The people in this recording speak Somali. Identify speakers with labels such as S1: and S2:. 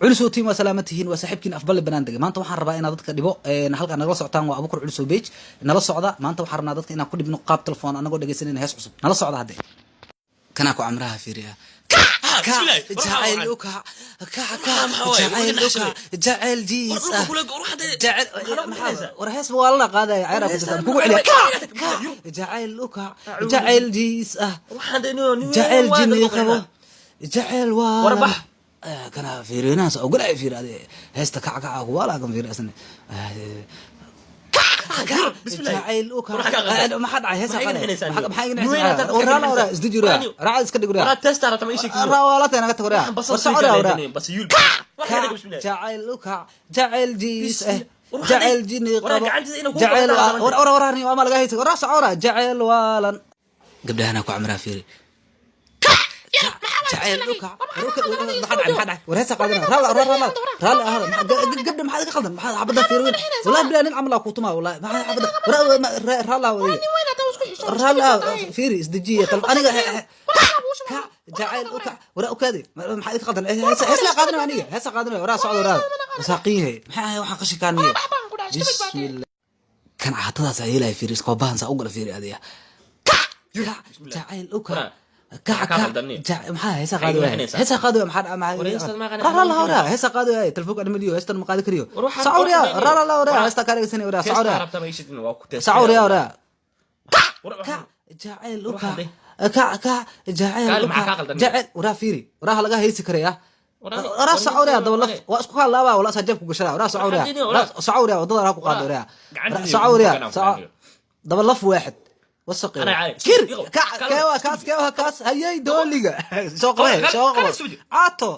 S1: Culusow team, waa salaaman tihiin. Waa saaxiibkiin Afballe Banaan Dega. Maanta waxaan rabaa inaad dadka dhibo. Halkaan nagala socotaan waa Abukur Culusow page. Nala socda. Maanta waxaan rabnaa dadka inaan ku dhibno qaab telefoon, anagoo dhegeysanayna hees cusub. Nala socda hadde. Kanaa ku camraha fiiriya. Jacayl u kac, kac, kac, jacayl u kac, jacayl jiis ah, jacayl. War, hees waa la qaadaya, ceeraa ku jirta, kugu celiya. Kac, kac, jacayl u kac, jacayl jiis ah, jacayl jini qabo, jacayl waa kana fiirinaas ogolay. Fiir ade heesta kac kac kuwala kan fiir asne. Jacayl u kac, maxaa dhacay? Heesa maxaa iga nixinaysaa? Wara isdeji, raacad iska dhig. Wala naga tag. War, soco. Jacayl u kac, jacayl jiis eh, jacayl jini qabo, jacayl. War, war, war, ama laga haysa. War, soco, jacayl waalan. Gabdhahana ku camraa fiiri. Jacayl u kac. Maxaa dhacay? Maxaa dhacay? War, heesa qaadana. Raali, raali, raali ahada. Gabdha, maxaa iga qaldan? Maxaa xabada fiiri weyn? Wallahi bilaa nin camal ku tumaa. Wallahi maxaa xabada? Raali ah, raali ah. Fiiri, isdejiya aniga. Kac, jacayl u kac. Wara, u kaadi, maxaa iga qaldan? Hees la qaadanayo aniga, heesa qaadanayo. Waraa, socda, waraa wasaaqiyahe. Maxaa ahay waxaan qashinkaaniye? Bismillah, kan caatadaas yeelaya. Fiiri, iskoobahan saa u gala. Fiiri adiga. Kac, jacayl u kac, kac, kac. Maxaa heesa qaadi waaya? Heesa qaadi waaya. Maxaa maxaa? Rala hora, heesa qaadi waaya. Telefoonka anima heestan ma qaadi kariyo. Sacawriya, rala hora, heesta kaa dhegeysanay. Waraa, sacawriya, sacawriya, waraa. Kac, jacayl u kac, kac, kac, jacayl u kac, jacayl. Waraa, fiiri, waraa laga heesi karaya. Waraa, sacawriya, daba laf waa isku kaalaabaa. Wala saa jeebku gashada. Waraa, sacawriya, sacawriya, wadada ku qaado. Waraa, sacawriya, daba laf waaxid wasaqi kir. Kaas keewa, kaas hayay dooliga soo qabe, soo qabo caato.